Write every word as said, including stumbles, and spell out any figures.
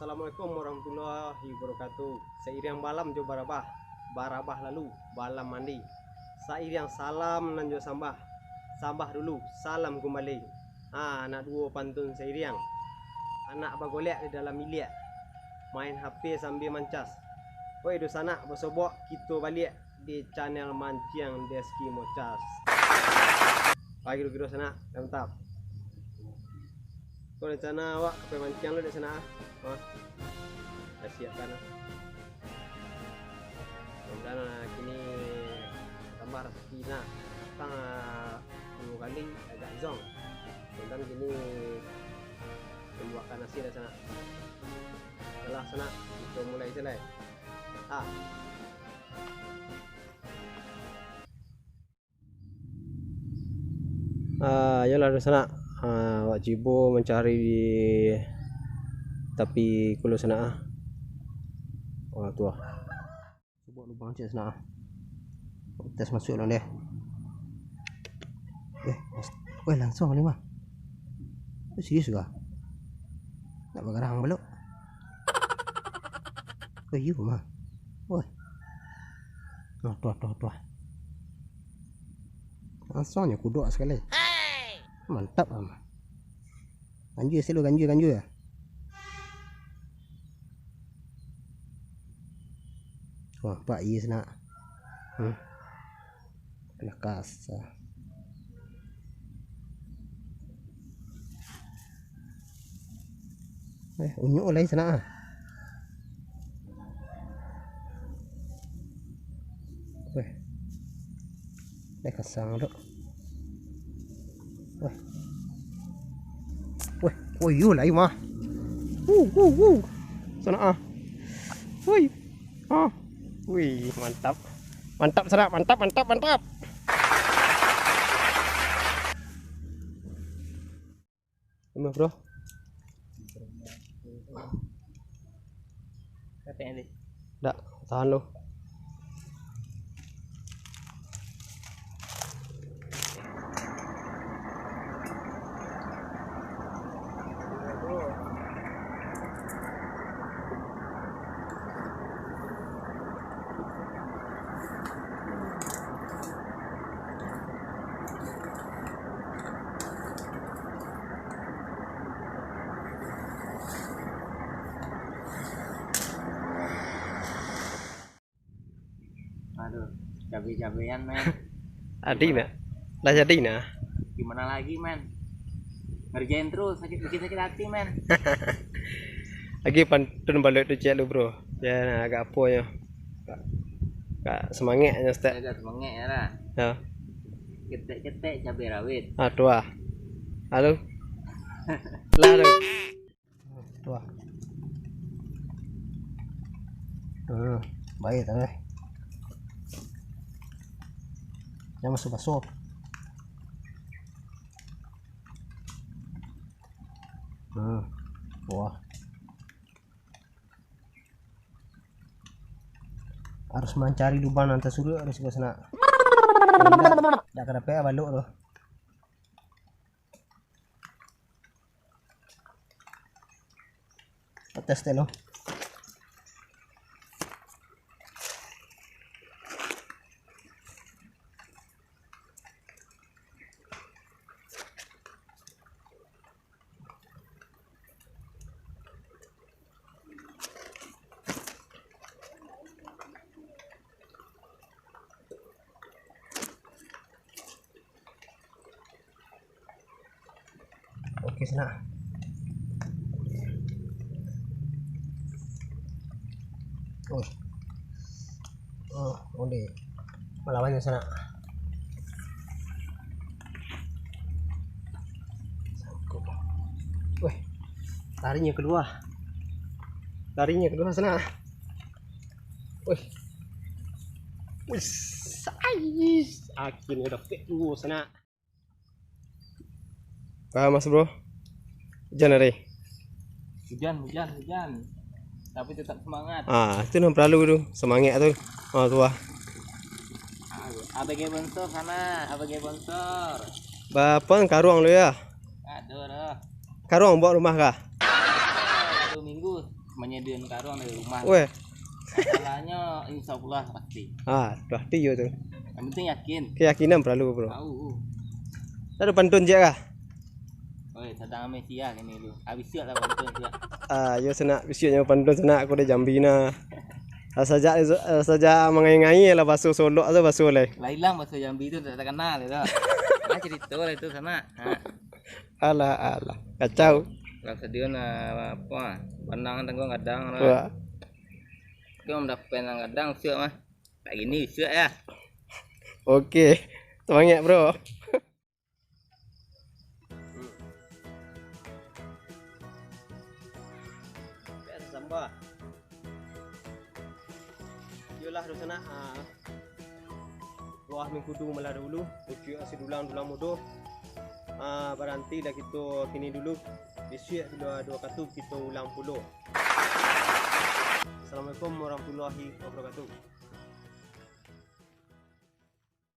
Assalamualaikum warahmatullahi wabarakatuh. Sairiang balam jo barabah, barabah lalu balam mandi. Sairiang salam nan jo sambah, sambah dulu, salam kumbali. Ha, anak duo pantun sairiang. Anak bagolek di dalam biliak, main H P sambia mancas. Oi, dunsanak, basobok kito baliak di channel Manciang Deski Mocas. Pagi dulu kiro sanak, mantap. Ko rencana awak ka pai manciang lo dek sanak ah? Hah? Dah siapkan ah. Mudah-mudahan ah, kini tambah rasaki nak. Datang ah, duo kali agak zong. Mudah-mudahan kini mambuahkan hasil lah sanak. Alah sanak, kito mulai se lai. Ah. Ah, yolah, dunsanak. Ah, awak cubo mancari di tapi kulo sanak ah. Wah, tu ah. Cubo lubang ciek sanak ah. Tes masuak dulu deh. Eh, mas-, weh, langsuang ni mah. Eh, serius kah? Nak bagarang balok. Eh, iyo mah. Weh. Tuah, tuah, tuah, tuah. Langsuang nyo kudok sakali. Mantap lah mah. Ganjua silo, ganjua, ganjua. Wah, nampak iyo sanak. Hmm. Alah kasa. Eh, unyuk lai sanak ah. Weh. Lai kasang tu. Weh. Weh, oh iyo lai mah. Wuh, wuh, wuh. Sanak ah. Woi. Ah. Wih, mantap. Mantap sanak, mantap, mantap, mantap. Gimana, bro? Capek nanti. Dak, tahan lu. Aduh, cabe-cabean, men. Adi nak. Lah jadi nah. Gimana lagi, men? Ngerjain terus, sakit, bikin sakit hati, men. Lagi pantun balik tu cek lu, bro. Ya, nah, agak apa ya? Agak, agak semangat aja, Ustaz. Agak semangat ya lah. Ya. Ketek-ketek cabai rawit. Ah, tu ah. Halo. Lah tu. Tu ah. Hmm, baik tu eh. Jangan masuk-masuk. Hmm. Wah. Harus mancari lubang nan tasuruik harus ka sana. Dak, dak ka dapek balok tu. Atas telo. Oke, sana. Oh. Oh, onde. Malawannya sana. Weh, larinya kedua. Larinya kedua sana. Weh. Wis, ais. Akhirnya dapet duo sana. Paham, Mas Bro? Hujan hari. Hujan, hujan, hujan. Tapi tetap semangat. Ah, itu yang perlu tu, semangat tu. Ah, tu lah. Ah, A B G Bonsor sana, A B G Bonsor. Bapan karuang lu ya? Aduh, aduh. Karuang bawa rumah kah? Satu minggu. Manyadiakan karuang dari rumah. Weh. Masalahnyo insyaallah pasti. Ah, pasti yo tu. Yang penting yakin. Keyakinan perlu, bro. Tahu. Lalu pantun je kah? Oi, sadang amai sia kini lu. Habis siap lah pantun siap. Ah, yo sanak, bisuaknyo pantun sanak, aku dari Jambi nah. Lah sajak lah sajak mangai-ngai lah baso Solok tu baso lai. Lah hilang bahasa Jambi tu tak terkenal itu. Nah cerita lah itu sama. Ha. Alah, alah. Kacau. Lah sedia nak apa? Pandang tanggung kadang lah. Wah. Kau mendapat nang kadang siap mah. Tak gini siap ya. Oke. Semangat, bro. Biasa sambah. Iyolah tu sanak. Ha. Buah mingkudu malah dahulu, pucuak si dulang-dulang mudo. Ha, barantilah kito kini dulu. Bisuak bilo ado wakatu kito ulang pulo. Assalamualaikum warahmatullahi wabarakatuh.